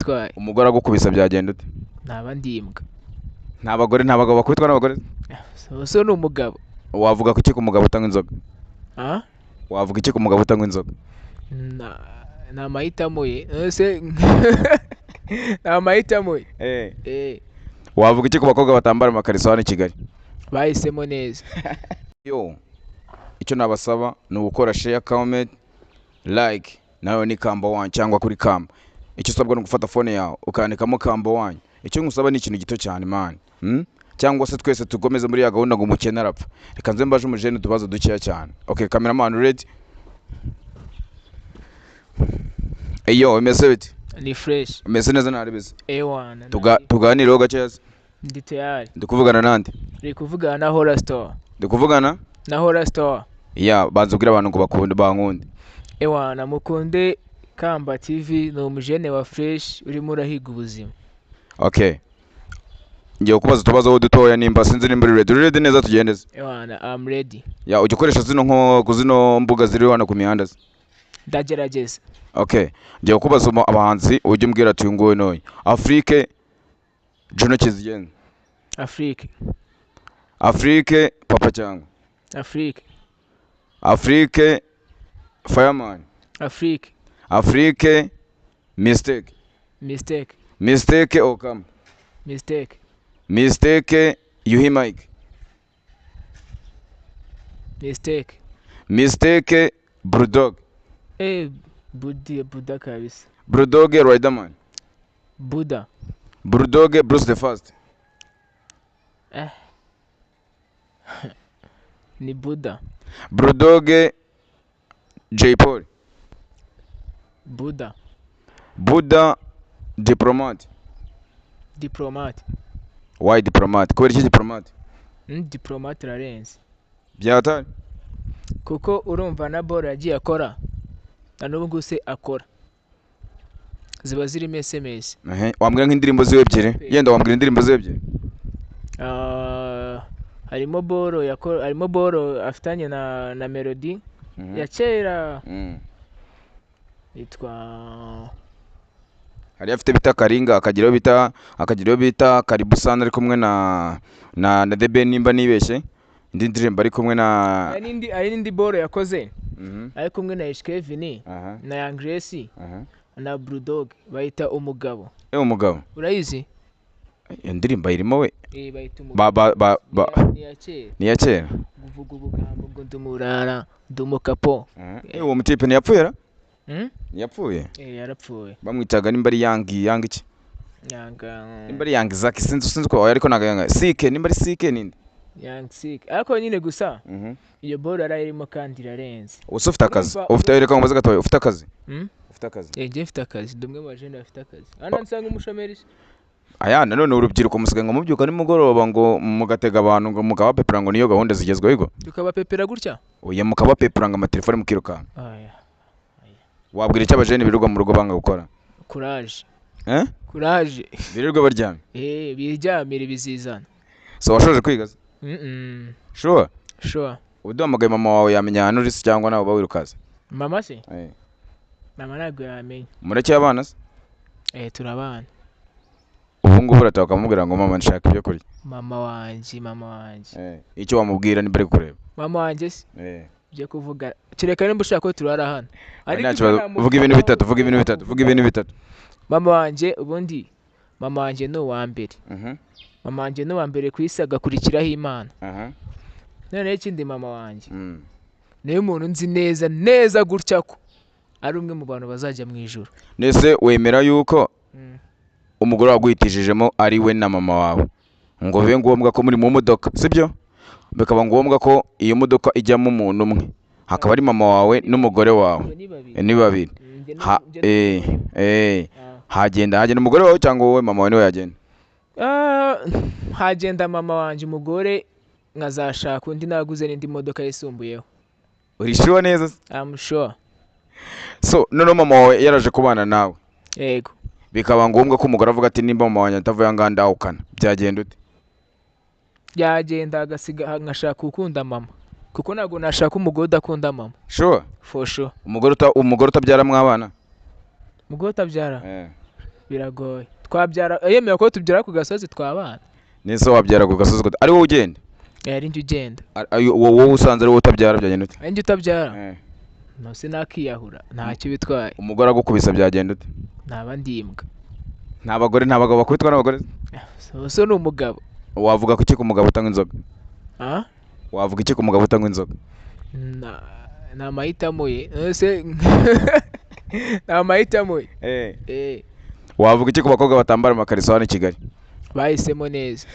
Twaye. Umugore agukubise byagenda ute? Naba ndi imbwa. Nta bagore, nta bagabo bakubitwa n'abagore. So ni umugabo. Wavuga kuki ku mugabo utanywa inzoga? Ah? Wavuga iki ku mugabo utanywa inzoga? Ni amahitamo ye. Ese ni amahitamo ye. Eh. Wavuga iki ku bakobwa batambara amakariso hano i Kigali? Bahisemo neza. Yo, icyo nabasaba ni ugukora share, comment, like. Nawe ni Kamba Wanyu cyangwa kuri Kamba. Icyo usabwa ni ugufata phone yawe ukandikamo Kamba Wanyu. Icyo ngusaba ni ikintu gito cyane, man. Cyangwa se twese tugomeze muri ya gahunda ngo umukene arapfa. Reka nze mbaje umujene utubazo dukeya cyane. Okay, cameraman, ready? Eyo, imeze bite? Ni fresh. Imeze neza, ntaribeze. Ewana. Tuganireho gakeya se. Ndi tayari. Ndi kuvugana nande? Uri kuvugana na Hora Store. Ndi kuvugana? Na Hora Store. Ya, banza ubwire abantu ngo bakunde, bankunde. Ewana, mukunde Kamba TV, ni umujene wa fresh urimo urahiga ubuzima. Okay. Ngiye kubaza utubazo dutoya, nimba sinzi nimba uri ready. Uri ready neza, tugende se? Ewana, I'm ready. Ya, ujya ukoresha zino nko ku zino mbuga ziri hano ku mihanda se? Ndagerageza. Okay. Ngiye kubaza abahanzi, ujye umbwira ati uyu nguyu n'uyu. Afrique, Juno Kizigenza. Afrique. Afrique, Papa Cyangwe. Afrique. Afrique, Fireman. Afrique. Afrique, Mistake. Mistake. Mistake Okam. Mistake. Mistake, Yuhi Mike. Mistake. Mistake, Bulldog. Budi, Buda kabisa. Bulldog, Riderman. Buda. Bulldog, Bruce the First. Ni Buda. Bulldog, Jay Polly. Buda. Buda, Diplomat. Diplomat. Why Diplomat? Kubera iki Diplomat? Diplomat irarenze. Byatari? Kuko urumva na ball yagiye akora, na n'ubu ngubu se akora, ziba zirimo SMS. Ehe, wambwira nk'indirimbo ziwe ebyiri? Yenda wambwira indirimbo ziwe ebyiri? Harimo ball yakora, harimo ball afitanye na Melody ya kera. Yitwa Hari afite bita Karinga, akagira bita Karibu Sana ari kumwe na The Ben, nimba nibeshye. Indi ndirimbo ari kumwe na hari n'indi ball yakoze ari kumwe na H Kevin na Young Grace na Bulldog, bayita Umugabo. Umugabo. Urayizi? Iyo ndirimbo irimo we. Bayita Umugabo. Ba, ba, ba, ba. Ni ya kera. Ni ya kera. Kuvuga ubugambo ngo ndumurara, ndumukapo. Uwo mutipe ntiyapfuye ra? Ntiyapfuye? Yarapfuye. Bamwitaga nimba ari Yangi, Yangi iki? Yanga. Nimba ari Yangi Zaki, sinzi uko, ariko ntago Yanga. Sike, nimba ari Sike ninde? Yang Sike. Ariko nyine gusa iyo ball arayirimo kandi irarenze. Ubu ufite akazi? Ufite, reka nkubaze gatoya, ufite akazi? Ufite akazi? Njye mfite akazi, ndi umwe mu bajene bafite akazi. Hano nsanga umushomeri se. Aya, nanone urubyiruko musigaye ngo mubyuka nimugoroba ngo mugatega abantu ngo mukabapepera, ngo niyo gahunda zigezweho igo? Tukabapepera gutya? Oya, mukabapepera ngo amatelefone mukirukanka. Aya. Wabwira icyo abajene birirwa mu rugo banga gukora? Courage. Eh? Courage. Birirwa baryamye. Biryamire bizizana. So washoje kwiga se? Sure? Sure. Uduhamagaye mama wawe yamenya ahantu uri se, cyangwa nawe uba wirukaza? Mama se? Mama ntabwo yamenya. Mureke abana se? Turabana. Ubu ngubu urataha ukamubwira ngo mama nshaka ibyo kurya. Mama wanjye, mama wanjye. Icyo wamubwira ni bari kureba. Mama wanjye se? Byo kuvuga. Kereka nimba ushaka ko turara hano. Ariko nta kibazo. Vuga ibintu bitatu, vuga ibintu bitatu, vuga ibintu bitatu. Mama wanjye ubundi, mama wanjye ni uwa mbere. Mama wanjye ni uwa mbere ku isi, agakurikiraho Imana. Noneho ikindi, mama wanjye niwe muntu nzi neza neza gutya ko ari umwe mu bantu bazajya mu ijuru. Nese wemera yuko umugore waguhitishijemo ari we na mama wawe, ngo bibe ngombwa ko muri mu modoka, sibyo? Bikaba ngombwa ko iyo modoka ijyamo umuntu umwe, hakaba ari mama wawe n'umugore wawe. Ni babiri. Ni babiri. Hagenda umugore wawe cyangwa wowe mama wawe niwe yagenda? Hagenda mama wanjye, umugore nkazashaka undi naguze n'indi modoka yisumbuyeho. Uri sure neza se? I'm sure. So noneho mama wawe yaraje kubana nawe. Yego. Bikaba ngombwa ko umugore avuga ati nimba mama wanjye atavuye aha ngaha ndahukana, byagenda ute? Yagenda agasiga nkashaka ukunda mama, kuko ntabwo nashaka umugore udakunda mama. Sure? For sure. Umugore utabyara mwabana? Umugore utabyara? Biragoye. Twabyara yemeye ko tubyara ku gasozi twabana. Nese wabyara ku gasozi gute? Ari wowe ugenda? Ari njye ugenda. Wowe usanze ari wowe utabyara byagenda ute? Ari njye utabyara. No sinakiyahura ntacyo bitwaye. Umugore agukubisa byagenda ute? Naba ndi imbwa. Nta bagore nta bagabo bakubitwa n'abagore. So ni umugabo. Wavuga kuki ku mugabo utanywa inzoga? Wavuga iki ku mugabo utanywa inzoga? Ni amahitamo ye. Ese ni amahitamo ye. Wavuga iki ku bakobwa batambara amakariso hano i Kigali? Bahisemo neza.